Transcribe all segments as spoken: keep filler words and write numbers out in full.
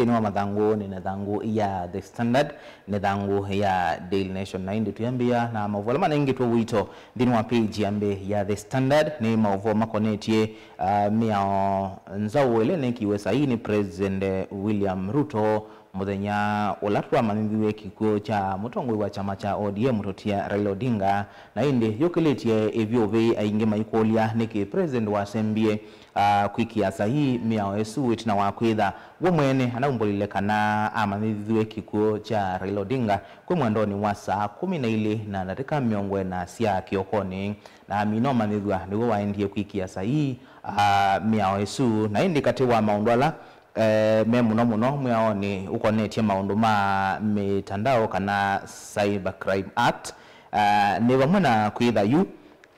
Nĩ wa mathangũ, nĩ na thangũ ya The Standard, nĩ thangũ ya Daily Nation. Na ĩndĩ tũyambĩĩa na maũvoo ala manengetwe ũito nthĩnĩ wa page ya mbee ya The Standard, nĩ maũvoo makonetye, ah, mĩao nzaũ ĩla ĩneekiwe saii nĩ President William Ruto mũthenya ũla twamanyĩthiw'e kĩkw'ũ kya mũtongoi wa kyama kya O D M mũtũtia Raila Odinga. Na ĩndĩ yũkĩlĩtye ĩvyũvĩ, aingĩ maikũlya nĩkĩ President wasembie, ah, kwĩkĩa saii mĩao ĩsu ĩtina wa kwĩtha we mwene anaumbũlile kana amanyĩthw'e kĩkw'ũ kya Raila Odinga kwĩ mwendonĩ wa saa kũmi na ilĩ na ndatĩka mĩongo ĩna sya kĩokonĩ, na amina ũmanyĩthw'a nĩw'o waendie kwĩkĩa saii, ah, mĩao ĩsu. Na ĩndĩ katĩ wa maũndũ ala, eh, me mũno mũno mwĩaonĩ ũkonetye maũndũ ma mĩtandao kana Cybercrime Act, ah, nĩ vamwe na kwĩtha yu,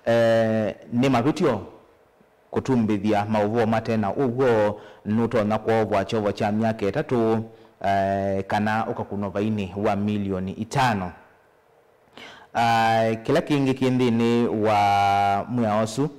eh, nĩ mavĩtyo kũtumbĩthya maũvoo mate na ũw'o, nũtonya kwoovwa kyovo kya myaka ĩtatũ, eh, kana ũkakunwa vainĩ wa milioni itano. Ah, kĩla kĩngĩ kĩ nthĩnĩ wa mwĩao ũsu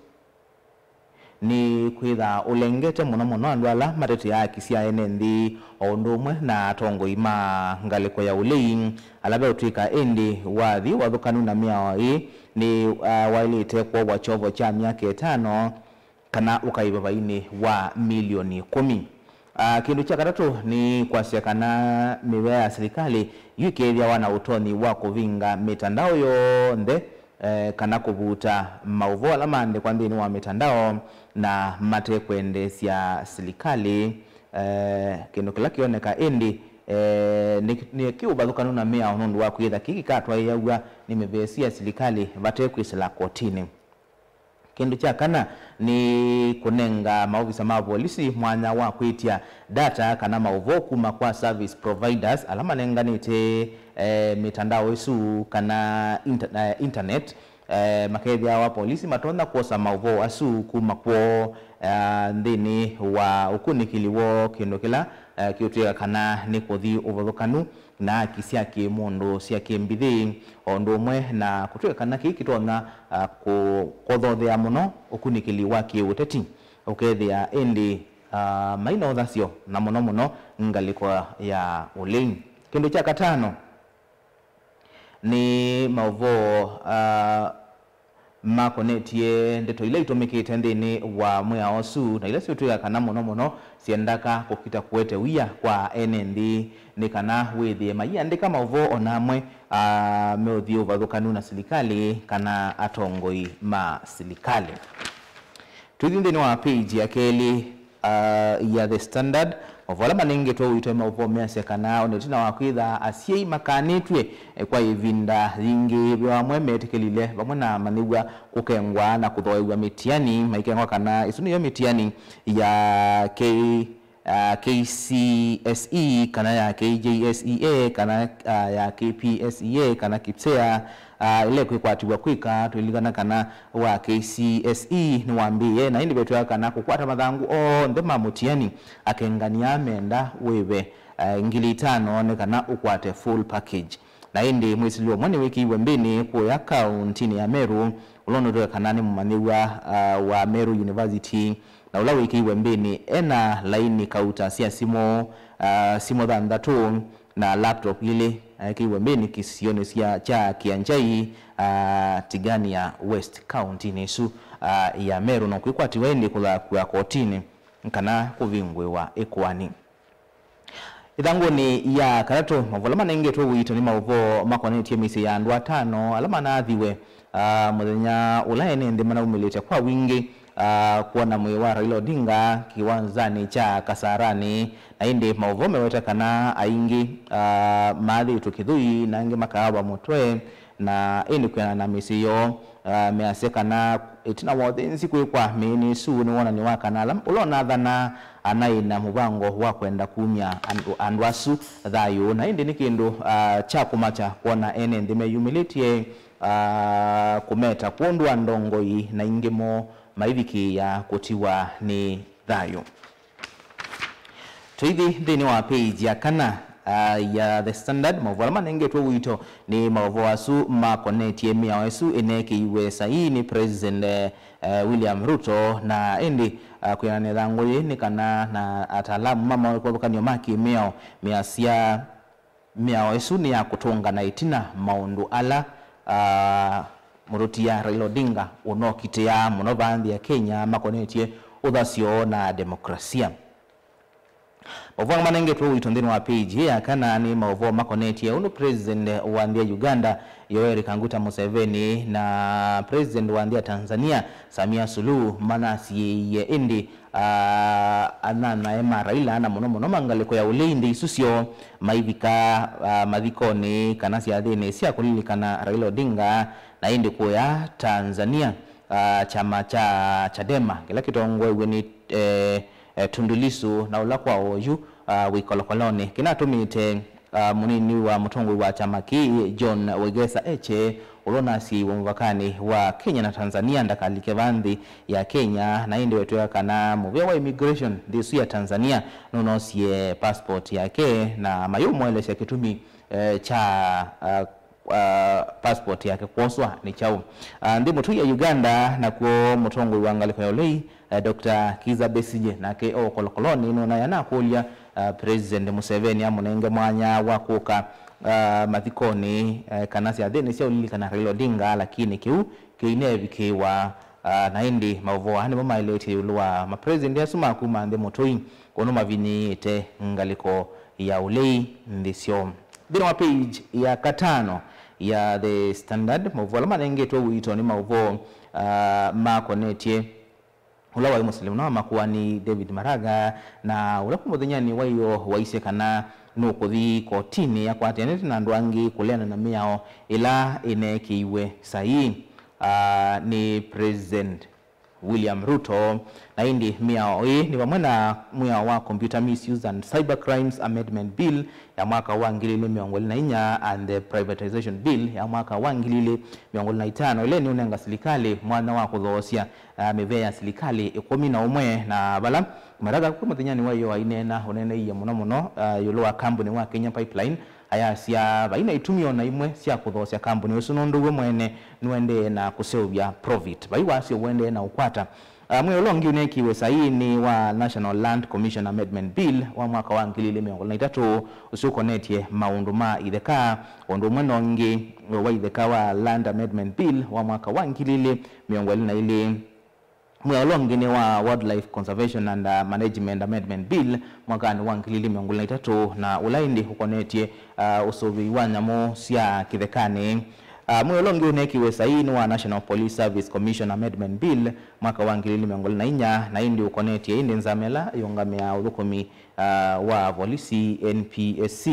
nĩ kwĩtha ũlengete mũno mũno andũ ala mateteaa haki sya ene nthĩ, o ũndũ ũmwe na atongoi ma ngalĩko ya ũlei, ala veũtw'ĩka ĩndĩ wathi ũvathũkanu na mĩao ĩĩ nĩ, ah, waĩlĩte kwoovwa kyovo kya myaka ĩtano kana ũkaĩva vainĩ wa milioni ĩkũmi. Ah, kĩndũ kya katatũ nĩ kwasya kana mĩvĩa ya silikalĩ yu ĩkethĩawa na ũtonyi wa kũvinga mĩtandao yonthe, eh, kana kũvuta maũvoo ala maandĩkwa nthĩnĩ wa mĩtandao na mate kwendeesya silikalĩ, eh, kĩndũ kĩla kĩoneka ĩndĩ, eh, nĩ, nĩ kĩ ũvathũkanu na mĩao nũndũ wa kwĩtha kĩĩ kĩkatwaĩaw'a nĩ mĩvĩa ĩsu ya silikalĩ vate kwĩsĩla kotinĩ. Kĩndũ kya kana nĩ kũnenga maovisa ma volisi mwanya wa kwĩtya data kana maũvoo kuma kwa service providers ala manenganĩte, eh, mĩtandao ĩsu kana inter-, eh, internet, eh, makethĩawa polisi matonya kwosa maũvoo asu kuma kwoo, eh, nthĩnĩ wa ũkunĩkĩli woo, kĩndũ kĩla, eh, kĩũtw'ĩka kana nĩ kũthi ũvathũkanu na haki sya kĩ-mũndũ sya kĩmbithĩ, o ũndũ ũmwe na kũtw'ĩka kana kĩĩ kĩtonya, ah, kũkothothea mũno ũkunĩkĩli wa kĩ-ũteti, ũkethĩa ĩndĩ, ah, maina ũthasyo na mũno mũno ngalĩko ya ũlei. Kĩndũ kya katano nĩ maũvoo, ah, makonetye ndeto ila itũmĩkĩte nthĩnĩ wa mwĩao ũsu, na ila siũtw'ĩka kana mũno mũno syendaka kũkita kũete wia kwa ene nthĩ, nĩ kana wĩthĩe maiandĩka maũvoo o na amwe, ah, meũthiĩ ũvathũkanu na silikalĩ kana atongoi ma silikalĩ. Tũithi nthĩnĩ wa page ya kelĩ, ah, ya The Standard, maũvoo ala manengetwe ũito nĩ maũvoo measya kana o na ĩtina wa kwĩtha asyai makanĩtw'e, eh, kwa ĩvinda yingĩ, ve amwe metĩkĩlile vamwe na amanyĩw'a kũkengwa na kũthooew'a mĩtiani, maikengwa kana ĩsu nĩyo mĩtiani ya K, ah, K C S E, kana ya K J S E A, kana, ah, ya K P S E A, kana KPSEA, ah, ĩla ĩkwĩkwatĩw'a kwĩka. Twĩlilikana kana wa K C S E nĩwambĩĩe, na ĩndĩ vetwĩa kana kũkwata mathangũ onthe ma mũtiani akengani aa menda wĩve, eh, ngili itano nĩ kana ũkwate full package. Na ĩndĩ mwĩsĩlĩlo ũmwe nĩwĩkĩiwe mbĩnĩ kũya kaũntinĩ ya Meru, ũla ũnũtw'e kana nĩ mũmanyĩw'a, ah, wa Meru University, na ũla wĩkĩiwe mbĩnĩ ena laini kauta sya simũ, ah, simũ thanthatũ, na laptop ilĩ, aekĩiwe mbĩnĩ kĩsionĩ sya, kya Kĩanjai, ah, Tigania West, kaũntinĩ ĩsu, ah, ya Meru, na kwĩkwatiwa ĩndĩ kũthakua kotinĩ kana kũvingũĩwa ĩkoani. Ĩthangũnĩ ya katatũ, maũvoo ala manengetwe ũito nĩ maũvoo makonetye mĩsyĩ ya andũ atano ala manathiwe, ah, mũthenya ũla ene nthĩ manaumĩlĩte kwa wingĩ, ah, kwona mwĩĩ wa Raila Odinga kĩwanzanĩ kya Kasarani. Na ĩndĩ maũvoo meweta kana aingĩ, ah, maathĩtwe kĩthũi na angĩ makaawa mũtwe, na ĩndĩ kwĩana na mĩsyĩ yoo, ah, measya kana ĩtina wa ũthĩnzi kwĩkwa mĩĩnĩ ĩsu nĩ wonany'o wa kana ala, ũla ũnathanaa anaĩ na mũvango wa kwenda kumya andũ, andũ asu thayũ. Na ĩndĩ nĩ kĩndũ, ah, kya kũmakya kwona ene nthĩ meyumĩlĩtye, ah, kũmeta kwondũ wa ndongoi na ingĩ moo maivikĩĩa kũtiwa nĩ thayũ. Tũithi nthĩnĩ wa page ya kana, ah, ya The Standard, maũvoo ala manengetwe ũito nĩ maũvoo asu makonetye mĩao ĩsu ĩneekĩiwe saii nĩ President, eh, eh, William Ruto, na ĩndĩ, ah, kwĩanana na ĩthangũ yĩĩ nĩ kana na ataalamu ma maũthũkanĩo ma kĩmĩao measya mĩao ĩsu nĩ ya kũtũnga na ĩtina maũndũ ala, ah, mũtũtia Raila Odinga ũnokitĩaa mũno vaa nthĩ ya Kenya makonetye ũthasyo na demokrasia. Maũvoo manengetwe ũito nthĩnĩ wa page ya kana nĩ maũvoo makonetye ũndũ President wa nthĩ ya Uganda, Yoweri Kaguta Museveni, na President wa nthĩ ya Tanzania, Samia Suluhu, manasiĩie ĩndĩ, ah, anyanyae ma Raila, na mũno mũno ma ngalĩko ya ũlei nthĩ isu syoo, maivika, ah, mathikonĩ kana syathĩnĩ sya kũlilikana Raila Odinga, na ĩndĩ kũya Tanzania, ah, kyama kya Chadema kĩla kĩtongoew'e nĩ, eh, eh, Tundu Lissu, na ũla kwa oyu, ah, wĩ kolokolonĩ, kĩnatũmĩte, ah, mũnini wa mũtongoi wa kyama kĩĩ, John Wegesa Heche, ũla ũnasiĩiwe mũvakanĩ wa Kenya na Tanzania, ndakalike vaa nthĩ ya Kenya, na ĩndĩ wetwĩa kana mũvĩa wa immigration nthĩ ĩsu ya Tanzania nũnosie passport yake, na mayũmũelesya kĩtumi, eh, kya, ah, ah, passport yake kwoswa nĩ kyaũ. Ah, nthĩ mũtũi ya Uganda, nakw'o mũtongoi wa ngalĩko ya ũlei, eh, Doctor Kizza Besigye, nake o kolokolonĩ nũnaĩ anakũlya, ah, President Museveni amũnenge mwanya wa kũka, ah, mathikonĩ, eh, kana syathĩnĩ sya ũlilikana Raila Odinga, lakini kĩu kĩineevikĩĩwa, ah, na ĩndĩ maũvoo aa nĩmo maelete ĩũlũ wa mapresident asu ma kuma nthĩ mũtũi ũndũ mavinyĩĩte ngalĩko ya ũlei nthĩ syoo. Nthĩnĩ wa page ya katano ya The Standard, maũvoo ala manengetwe ũito nĩ maũvoo, ah, makonetye ũla waĩ mũsili mũno wa makoani David Maraga, na ũla kuma mũthenyanĩ wa ĩyoo waisye kana nũkũthi kotinĩ akwatĩanĩte na andũ angĩ kũleana na mĩao ĩla ĩneekĩiwe saii, ah, nĩ President William Ruto. Na ĩndĩ mĩao ĩĩ nĩ vamwe na mwĩao wa Computer Misuse and Cyber Crimes Amendment Bill ya mwaka wa ngili ili mĩongo ĩlĩ na inya and the Privatization Bill ya mwaka wa ngili ili mĩongo ĩlĩ na itano, ĩla nĩũnenga silikalĩ mwanya wa kũthoosya, ah, mĩvĩa ya silikalĩ ĩkũmi na ũmwe, na vala Maraga kuma mũthenyanĩ wa ĩyoo aineena, ũneeneie mũno mũno, ah, ĩũlũ wa kambuni wa Kenya Pipeline, ayasya vai na itumi o na imwe sya kũthoosya kambuni ũsu nũndũ we mwene nũendee na kũseũvya profit. Vai wasyo ũendee na ũkwata. Ah, mwĩao ũla ũngĩ ũneekiwe saii nĩ wa National Land Commission Amendment Bill wa mwaka wa ngili ili mĩongo ĩlĩ na itatũ, ũsu ũkonetye maũndũ ma itheka, ũndũ ũmwe na ũngĩ wa itheka wa Land Amendment Bill wa mwaka wa ngili ili mĩongo ĩlĩ na ilĩ. Mwĩao ũla ũngĩ nĩ wa Wildlife Conservation and, uh, Management Amendment Bill mwakanĩ wa ngili ili mĩongo ĩlĩ na itatũ, na ũla ĩndĩ ũkonetye, uh, ũsũvĩi wa nyamũ sya kĩthekanĩ. Uh, mwĩao ũla ũngĩ ũneekiwe saii nĩ wa National Police Service Commission Amendment Bill mwaka wa ngili ili mĩongo ĩlĩ na inya, na ĩndĩ ũkonetye ĩndĩ nzama ĩla yĩũngamĩaa ũthũkũmi, uh, wa volisi, N P S C.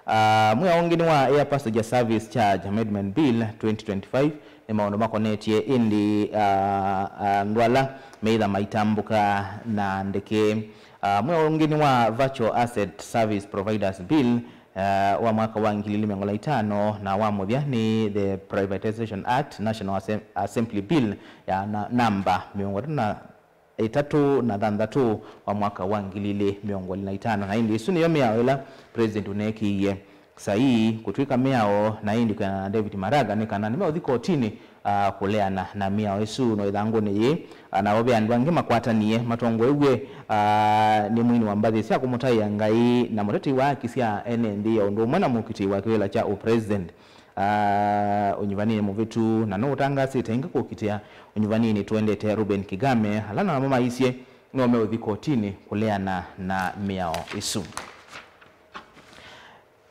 Uh, mwĩao ũngĩ nĩ wa Air Passenger Service Charge Amendment Bill twenty twenty-five, nĩ maũndũ makonetye ĩndĩ, ah, ah, andũ ala meĩtha maitambũka na ndeke. Ah, mwĩao ũngĩ nĩ wa Virtual Asset Service Providers Bill, ah, wa mwaka wa ngili ili mĩongo ĩlĩ na itano, na wa mũthya nĩ the Privatization Act, National Assem-, Assembly Bill ya na-, namba mĩongo ĩtatũ na ĩtatũ na thanthatũ wa mwaka wa ngili ili mĩongo ĩlĩ na itano. Na ĩndĩ ĩsu nĩyo mĩao ĩla President ũneekĩie saii kũtw'ĩka mĩao, na ĩndĩ kwĩanana na David Maraga nĩ kana nĩmeũthi kotinĩ, ah, kũleana na mĩao ĩsu. No ĩthangũnĩ yĩĩ, ah, nao ve andũ angĩ makwatanie matongoew'e, ah, nĩ mwini wa mbathi sya kũmũtaĩa Ngai na mũtetei wa haki sya ene nthĩ, o ũndũ ũmwe na mũkitĩi wa kĩvĩla kya ũpresident, ah, ũnyuvaninĩ mũvĩtu, na nũũtangaasĩte ĩngĩ kũkitĩa ũnyuvaninĩ tũendete Reuben Kigame, ala namo maisye no meũthi kotinĩ kũleana na mĩao ĩsu.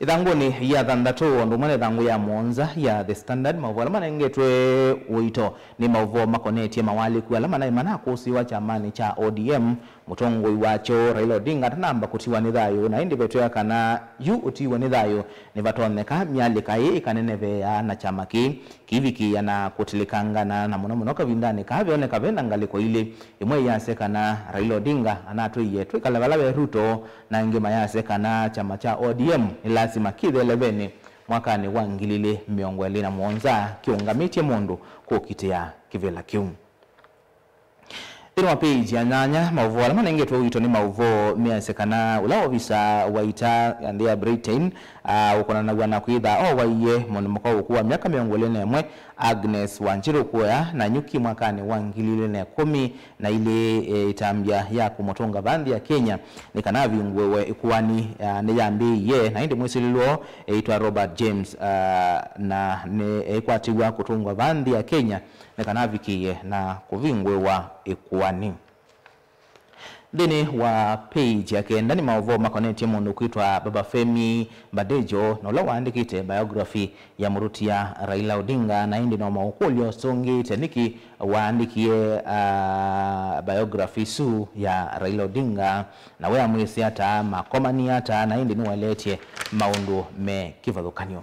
Ĩthangũnĩ ya thanthatũ, o ũndũ ũmwe na ĩthangũ ya mũonza ya The Standard, maũvoo ala manengetwe ũito nĩ maũvoo makonetye mawalĩku ala manaĩ manakũsĩĩwa kyamanĩ kya O D M, mũtongoi wakyo Raila Odinga atanamba kũtiwa nĩ thayũ, na ĩndĩ vetwĩa kana yu ũtiwe nĩ thayũ nĩvatonyeka myalĩka ĩĩ ĩkaneneveea na kyama kĩĩ kĩivikĩĩa na kũtilĩkangana, na mũno mũno kavindanĩ kaa veoneka ve na ngalĩko ilĩ. Ĩmwe ĩyasya kana Raila Odinga anatwĩie twĩkale vala ve Ruto, na angĩ mayasya kana kyama kya O D M nĩ lasima kĩthele venĩ mwakanĩ wa ngili ilĩ mĩongo ĩlĩ na mũonza kĩũngamĩtye mũndũ kũkitĩa kĩvĩla kĩu. Nthĩnĩ wa page ya nyanya, maũvoo ala manengetwe ũito nĩ maũvoo measya kana ũla ovisa wa ita ya nthĩ ya Britain, ah, ũkonanaw'a na kwĩtha owaie mũndũ mũka ũkũũ wa myaka mĩongo ĩlĩ na ĩmwe, Agnes Wanjirũ, kuoya na nyuki mwakanĩ wa ngili ilĩ na ĩkũmi na ilĩ, e, ĩtambya ya kũmũtũnga vaa nthĩ ya Kenya nĩ kana avingũĩwe ĩkoani, ah, nĩyambĩĩie, na ĩndĩ mwĩsĩlĩlwa eĩtwa Robert James, ah, na nĩ eĩkwatĩw'a kũtũngwa vaa nthĩ ya Kenya nĩ kana avikĩĩe na kũvingũĩwa ĩkoani. Nthĩnĩ wa page ya kenda nĩ maũvoo makonetye mũndũ kwĩtwa Babafemi Badejo, na ũla waandĩkĩte biography ya mũtũtia Raila Odinga, na ĩndĩ no maũkũlyo asũngĩĩte nĩkĩ waandĩkie, ah, biography ĩsu ya Raila Odinga, na we amwĩsĩ ata, makomanie ata, na ĩndĩ nĩwaeleetye maũndũ me kĩvathũkany'o.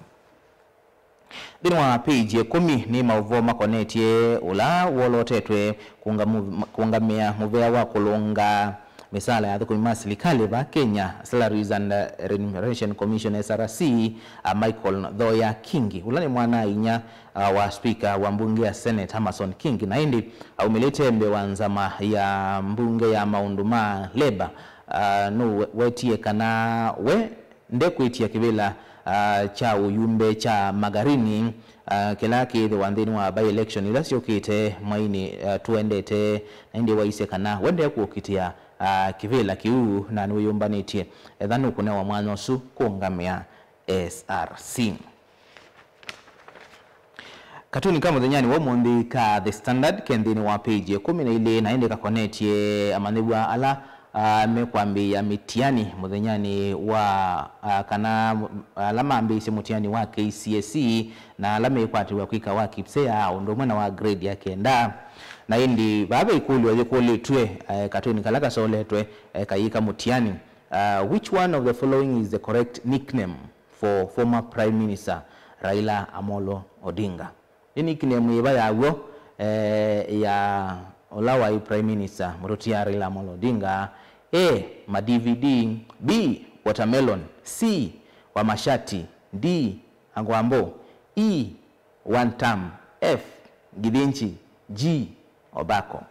Nthĩnĩ wa page ya ĩkũmi nĩ maũvoo makonetye ũla wolotetwe kũngamu-, kũngamĩa mũvea wa kũlũnga mĩsaala ya athũkũmi ma silikalĩ vaa Kenya, Salaries and, uh, Remuneration Commission, S R C, uh, Michael Thoya Kingi, ũla nĩ mwana-a-inyia, uh, wa spika wa mbunge ya Senate, Amason Kingi, na ĩndĩ aumĩlĩte mbee wa nzama ya mbunge ya maũndũ ma Labour, uh, nũwetie kana we ndekwĩtya kĩvĩla, ah, kya ũyumbe kya Magarini, ah, kĩla kĩĩthĩwa nthĩnĩ wa by-election ila syũkĩte mweinĩ, ah, tũendete, na ĩndĩ waisye kana we ndekũkitĩa, ah, kĩvĩla kĩu na nĩwĩyũmbanĩtye etha nũkũnewa mwanya ũsu kũngamĩa S R C. Katuni ka mũthenyanĩ wa ũmũnthĩ ka The Standard ke nthĩnĩ wa page ya ĩkũmi na ilĩ, na ĩndĩ kakonetye amanyĩw'a ala, ah, mekwambĩĩa mĩtiani mũthenyanĩ wa, ah, kana, ala mambĩĩsye mũtiani wa K C S E na ala mekwatĩw'a kwĩka wa KPSEA ũndũ ũmwe na wa grade ya kenda. Na ĩndĩ vaa ve ĩkũlyo yĩkũlĩtw'e, eh, katuni kala kasoletwe, eh, kayĩka mũtiani, ah, which one of the following is the correct nickname for former Prime Minister Raila Amolo Odinga? Nĩ nickname yĩva ya w'o, eh, ya ũla waĩ Prime Minister mũtũtia Raila Amolo Odinga? A, ma D V D, B, watermelon, C, wa mashati, D, angwambo, E, one term, F, ngithinji, G, Obako.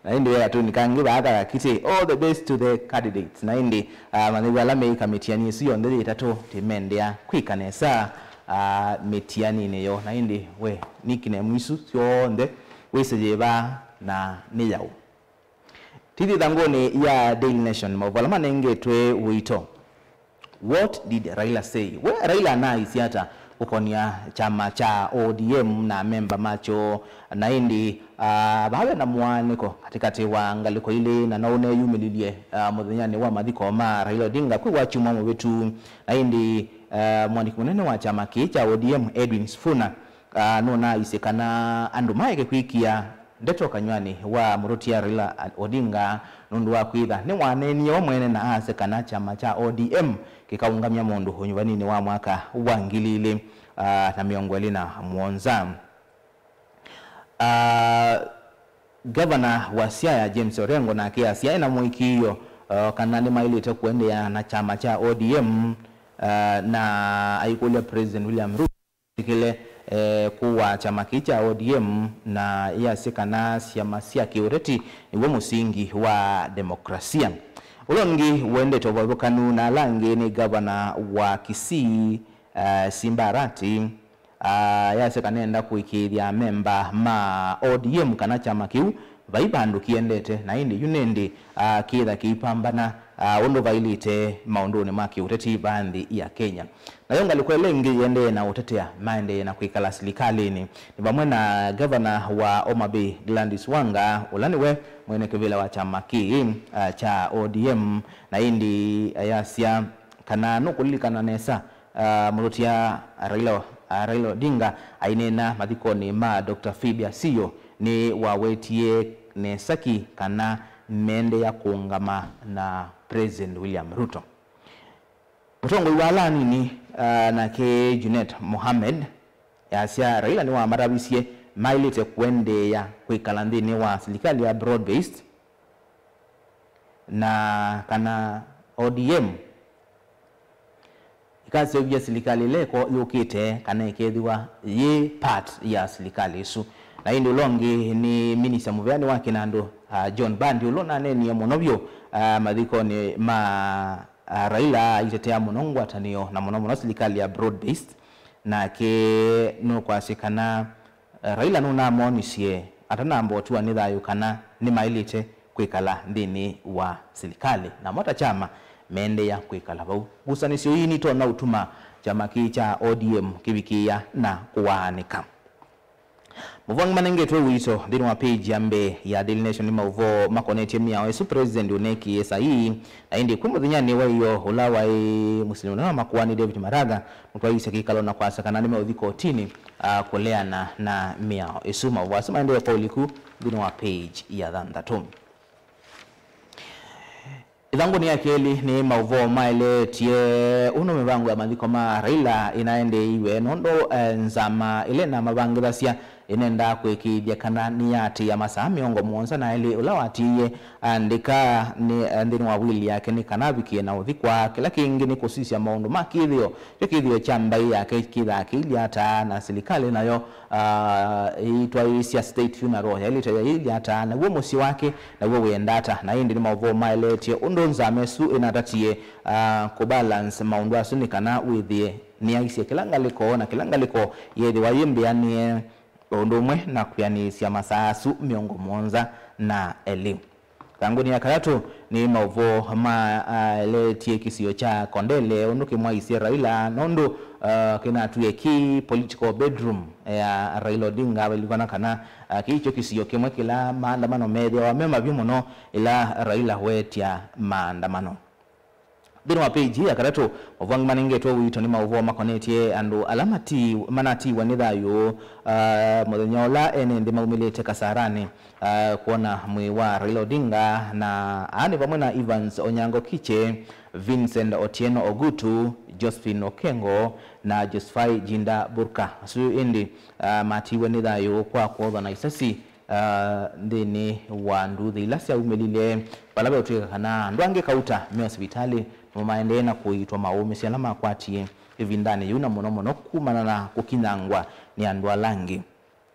Na ĩndĩ we katuni kangĩ vaa kakakitĩ, all the best to the candidates. Na ĩndĩ, ah, manyĩw'a ala meĩka mĩtiani ĩsu yonthe yĩtatũ tĩmendea kwĩka nesa, ah, mĩtianinĩ yoo. Na ĩndĩ we nickname isu syonthe wĩsĩ yĩva na nĩ yaũ? Tithi ĩthangũnĩ ya Daily Nation, maũvoo ala manengetwe ũito. What did Raila say? We Raila anaisye ata kũkonia kyama kya O D M na amemba makyo? Na ĩndĩ, ah, vaa ve na mũaanĩko katĩkatĩ wa ngalĩko ilĩ, na no ũneyumĩlilye, ah, mũthenyanĩ wa mathiko ma Raila Odinga kwĩ wa kyumwa mũvĩtu. Na ĩndĩ, ah, mwandĩki mũnene wa kyama kĩĩ kya O D M, Edwin Sifuna, ah, nũnaaisye kana andũ maeke kwĩkĩa ndeto kanyw'anĩ wa mũtũtia Raila Odinga nũndũ wa kwĩtha nĩwaneenie we mwene na asya kana kyama kya O D M kĩkaũngamya mũndũ ũnyuvaninĩ wa mwaka wa ngili ilĩ, ah, na mĩongo ĩlĩ na mũonza. Ah, Gavana wa Siaya James Orengo nake asya ena mũĩkĩĩo, ah, kana nĩmaĩlĩte kũendeea na kyama kya O D M, ah, na aikũlya President William Ruto ĩkĩle, eh, kũwaa kyama kĩĩ kya O D M, na yasya kana syama sya kĩũteti nĩw'o mũsingi wa demokrasia. Ũla ũngĩ ũendete ũvathũkanu na ala angĩ nĩ ngavana wa Kisii, eh, Simba Arati, ah, yasya kana enda kũĩkĩĩthya amemba ma O D M kana kyama kĩu vai vandũ kĩendete, na ĩndĩ yu nĩndĩ, ah, kĩĩtha kĩipambana, ah, ũndũ vailĩte maũndũnĩ ma kĩũteti vaa nthĩ ya Kenya. Nayo ngalĩko ĩla ĩngĩ yĩendee na ũtetea maendee na kwĩkala silikalĩnĩ nĩ vamwe na ngavana wa Homa Bay Gladys Wanga, ũla nĩwe mwene kĩvĩla wa kyama kĩĩ, ah, kya O D M, na ĩndĩ ayasya kana nũkũlilikana nesa, ah, mũtũtia Raila, ah, Raila Odinga aineena mathikonĩ ma Doctor Phoebe Asiyo, nĩwawetie nesa ki kana meendeea kũũngama na President William Ruto. Mũtongoi wa ala anini, ah, nake Junet Mohamed, yasya Raila nĩwamatavisye maĩlĩte kũendeea kwĩkala nthĩnĩ wa silikalĩ ya broad based, na kana O D M ĩkaseũvya silikalĩ ĩla ĩko yũkĩte kana ĩkethĩwa yĩ part ya silikalĩ ĩsu. Na ĩndĩ ũla ũngĩ nĩ minista mũveani wa kĩnandũ, ah, John Mbadi, ũla ũnaneenie mũno vyũ, ah, mathikonĩ ma, ah, Raila, aitetea mũno ngwatanĩo na mũno mũno silikalĩ ya broad based. Nake nũkwasya kana, eh, Raila nũnamonisye atanamba ũtiwa nĩ thayũ kana nĩmaĩlĩte kwĩkala nthĩnĩ wa silikalĩ, namo ta kyama meendeea kwĩkala vau. Ngusanĩsyo ii nitonya ũtuma kyama kĩĩ kya O D M kĩvikĩĩa na kũwaanĩka. Maũvoo angĩ manengetwe ũito nthĩnĩ wa page ya mbee ya Daily Nation nĩ maũvoo makonetye mĩao ĩsu President ũnekie saii, na ĩndĩ kwĩ mũthenyanĩ wa ĩyoo, ũla waĩ mũsili mũnene wa makoani David Maraga nũtwaĩĩsye kĩkalo na kwasya kana nĩmeũthi kotinĩ, ah, kũleana na mĩao ĩsu. Maũvoo asu maendee kwa ũliku nthĩnĩ wa page ya thanthatũ. Ĩthangũnĩ ya kelĩ nĩ maũvoo maeleetye ũndũ mĩvango ya mathiko ma Raila ĩnaendeeiwe, nũndũ, eh, nzama ĩla ĩnamavangĩthasya ĩnendaa kũĩkĩĩthya kana nĩyaatĩĩa masaa mĩongo mũonza na elĩ ũla watiie andĩka nĩ, eh, nthĩnĩ wa wili yake nĩ kana avikĩe na ũthikwa. Kĩla kĩngĩ nĩ kũsisya maũndũ ma kĩthĩo, kyo kĩthĩo kya mbaĩ yake kĩthaa kĩilye ata, na silikalĩ nayo, ah, ĩitwaĩĩsya state funeral yaĩlĩte yaĩlye ata, naw'o mũsyĩ wake naw'o wĩenda ata. Na ĩndĩ nĩ maũvoo maeleetye ũndũ nzama ĩsu ĩnatatie, ah, kũbalance maũndũ asu nĩ kana wĩthĩe nĩyaisye kĩla ngalĩko na kĩla ngalĩko yĩthĩwa yĩ mbĩanĩe, o ũndũ ũmwe na kwĩanĩĩsya masaa asu mĩongo mũonza na elĩ. Ĩthangũnĩ ya katatũ nĩ maũvoo maeleetye kĩsio kya Kondele ũndũ kĩmwaisye Raila, nũndũ, ah, kĩnatwie kĩ political bedroom ya Raila Odinga. Vailikana kana, ah, kĩĩ kyo kĩsio kĩmwe kĩla maandamano methĩawa me mavyũ mũno ĩla Raila weetya maandamano. Nthĩnĩ wa page ya katatũ, maũvoo angĩ manengetwe ũito nĩ maũvoo makonetye andũ ala mati-, manatiiwa nĩ thayũ, ah, mũthenya ũla ene nthĩ maumĩlĩte Kasarani, ah, kwona mwĩĩ wa Raila Odinga, na aa nĩ vamwe na Evans Onyango Kiche, Vincent Otieno Ogutu, Josephine Okengo, na Josphy Jinda Burka. Asu ĩndĩ, ah, matiiwe nĩ thayũ kwa kwothwa na isasi, ah, nthĩnĩ wa nduthi ila syaumĩlile, vala veũtw'ĩka kana andũ angĩ kauta me sivitalĩ nĩmo maendee na kũiitwa maũmĩsyo ala makwatie ĩvindanĩ yĩu, na mũno mũno kumana na kũkinyangwa nĩ andũ ala angĩ.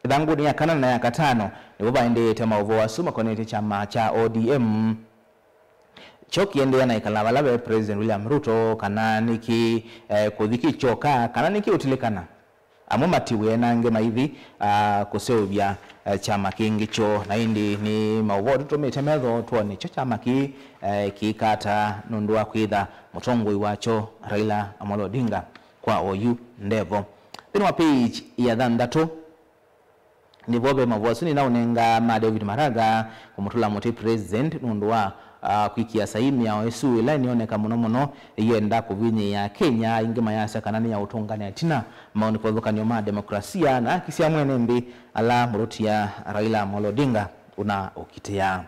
Ĩthangũnĩ ya kana na ya katano nĩvo vaendeete maũvoo asu makonetye kyama kya O D M. Kyo kĩendeea na ĩkala vala ve President William Ruto, kana nĩkĩ, eh, kũthi kĩ kyoka, kana nĩkĩ ũtilikana? Amwe matiwe na angĩ maithi, ah, kũseũvya, eh, kyama kĩngĩ kyoo. Na ĩndĩ nĩ maũvoo tũtũmĩte metho twone kyo kyama kĩĩ, eh, kĩĩka ata nũndũ wa kwĩtha mũtongoi wakyo Raila Amolo Odinga kwa oyu ndevo. Nthĩnĩ wa page ya thanthatũ, nĩvo ve maũvoo asu nĩnaũnenga ma David Maraga kũmũtũla mũtĩ President nũndũ wa, ah, kwĩkĩa saii mĩao ĩsu ĩla ĩnĩoneka mũno mũno ĩyenda kũvinyĩĩa Kenya. Aingĩ mayasya kana nĩ ya ũtũngane ĩtina maũndũ kĩvathũkany'o ma demokrasia na haki sya mwene nthĩ ala mũtũtia Raila Amolo Odinga ũnaũkitĩaa.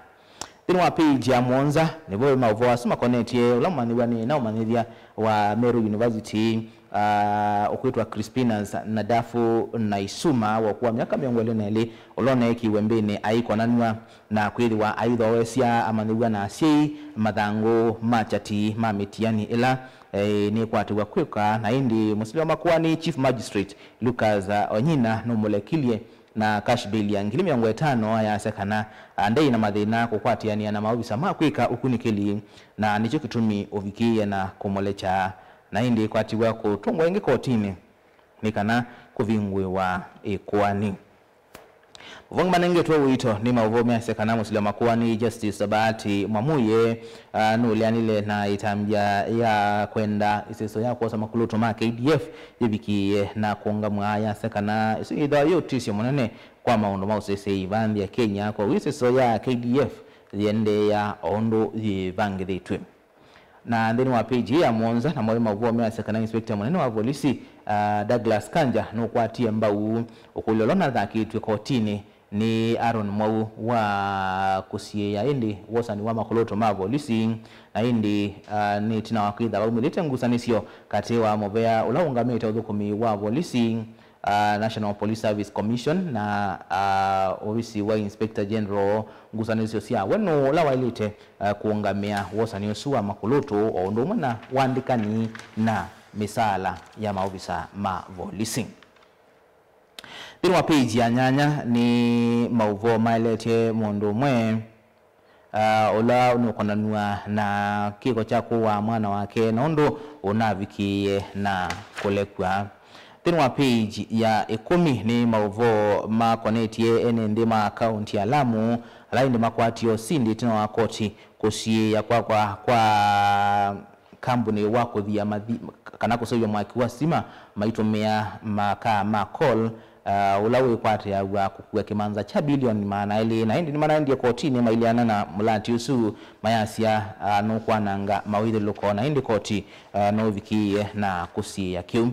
Nthĩnĩ wa page ya mũonza, nĩvo ve maũvoo asu makonetye ũla mũmanyĩw'a nĩ na ũmanyĩthya wa Meru University, ah, ũkwĩtwa Crispinus Nadafu Naisuma, wa ũkũũ wa myaka mĩongo ĩlĩ na ĩlĩ, ũla ũneekiwe mbĩnĩ aikonanw'a na kwĩthĩwa aithoosya amanyĩw'a na asyai mathangũ ma kyati ma mĩtiani ĩla, eh, nĩkwatĩw'a kwĩka. Na ĩndĩ mũsili wa makoani Chief Magistrate Lucas, ah, Onyina nũmũlekilye na cash bail ya ngili mĩongo ĩtano, ayasya kana, ah, ndei na mathĩna kũkwatĩanĩa na maovisa ma kwĩka ũkunĩkĩli, na nĩkyo kĩtumi ũvikĩĩe na kũmũlekya, na ĩndĩ ĩkwatiw'a kũtũngwa ĩngĩ kotinĩ nĩ kana kũvingũĩwa ĩkoani. Maũvoo angĩ manengetwe ũito nĩ maũvoo measya kana mũsili wa makoani Justice Bahati Mwamuye, ah, nũleanile na ĩtambya ya kwenda ĩseso ya kwosa makulũto ma K D F yĩvikĩĩe na kũũngamw'a. Ayasya kana ĩsu yĩthĩwa yĩ ũtĩsyo mũnene kwa maũndũ ma ũseseei va nthĩ ya Kenya, kwoou ĩseso ya K D F yĩendeea o ũndũ yĩvangĩthĩtw'e. Na nthĩnĩ wa page ĩĩ ya mũonza, namo ve maũvoo measya kana inspector mũnene wa volisi, ah, Douglas Kanja nũkwatie mbau ũkũlyo ũla ũnathakĩtw'e kotinĩ nĩ Aaron Mwau wa kũsiĩĩa ĩndĩ wosani wa makolotũ ma volisi, na ĩndĩ, ah, nĩ ĩtina wa kwĩtha vaumĩlĩte ngusanĩsyo katĩ wa mũvea ũla ũngamĩte ũthũkũmi wa volisi, ah, National Police Service Commission, na, ah, ovisi wa Inspector General. Ngusanĩsyo sya we nũũ ũla waĩlĩte, ah, kũũngamĩa wosani ũsu wa makolotũ, o ũndũ ũmwe na wandĩkani na mĩsaala ya maovisa ma volisi. Nthĩnĩ wa page ya nyanya nĩ maũvoo maeletye mũndũ ũmwe, ah, ũla ũnũkonanw'a na kĩko kya kũaa mwana wake na ũndũ ũnavikĩĩe na kũlekw'a. Nthĩnĩ wa page ya ĩkũmi nĩ maũvoo makonetye ene nthĩ ma kaunti ya Lamu ala ĩndĩ makwatie ũsindi ĩtina wa koti kũsiĩĩa kwa, kwa, kwa kambuni wa kũthia mathi, kana kũseũvya mwaki wa sitima maitũmĩa makaa ma coal, ah, ũla wĩkwatĩaw'a kũkua kĩmanza kya bilioni maana elĩ, na ĩndĩ nĩmanaendie kotinĩ maileana na mũlati ũsu, mayasya, ah, nũkwananga mawĩthyũlũko, na ĩndĩ koti, ah, nũvikĩĩe na kũsiĩĩa kĩu.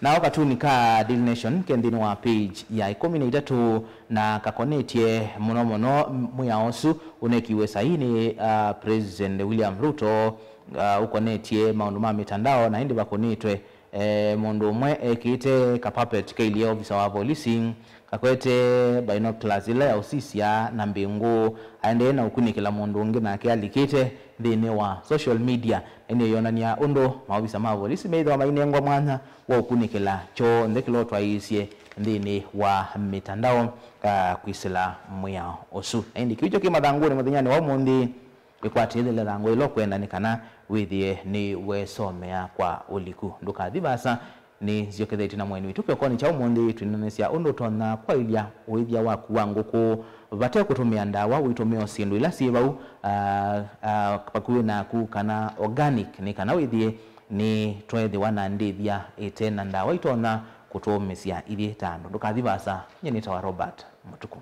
Nao katuni ka Daily Nation ke nthĩnĩ wa page ya ĩkũmi na itatũ na kakonetye mũno mũno mwĩao ũsu ũnekiwe saii nĩ, ah, President William Ruto, ah, ũkonetye maũndũ ma mĩtandao, na ĩndĩ vakũnĩtwe, eh, mũndũ ũmwe ekĩte ka puppet kailyĩ ovisa wa volisi kakwete binoculars ĩla ya ũsisya na mbĩngũ, aendee na ũkunĩkĩla mũndũ ũngĩ nake alikĩte nthĩnĩ wa social media, na ĩndĩ yonany'a ũndũ maovisa ma volisi meĩthĩwa mainengwa mwanya wa ũkunĩkĩla kyonthe kĩla ũtwaĩĩsye nthĩnĩ wa mĩtandao, ah, kwĩsĩla mwĩao ũsu. Na ĩndĩ kĩu kyo kĩ mathangũnĩ mũthenyanĩ wa ũmũnthĩ. Ĩkwatĩthĩle thangũ ĩla ũkwenda nĩ kana wĩthĩe nĩwesomea kwa ũliku. Ndũkathi vaasa, nĩnzyokethetye na mũeni witũ kĩokonĩ kya ũmũnthĩ twĩneenesya ũndũ ũtonya kwaĩlya ũĩthya waku wa ngũkũ vate kũtũmĩa ndawa, ũitũmĩa o syĩndũ ila syĩ vau, ah, ah, vakuvĩ naku kana organic, nĩ kana wĩthĩe nĩtweethĩwa na ndĩthya ĩte na ndawa itonya kũtũũmĩsya ithyĩ ta andũ. Ndũkathi vaasa, nyie nĩtawa Robert Mũtuku.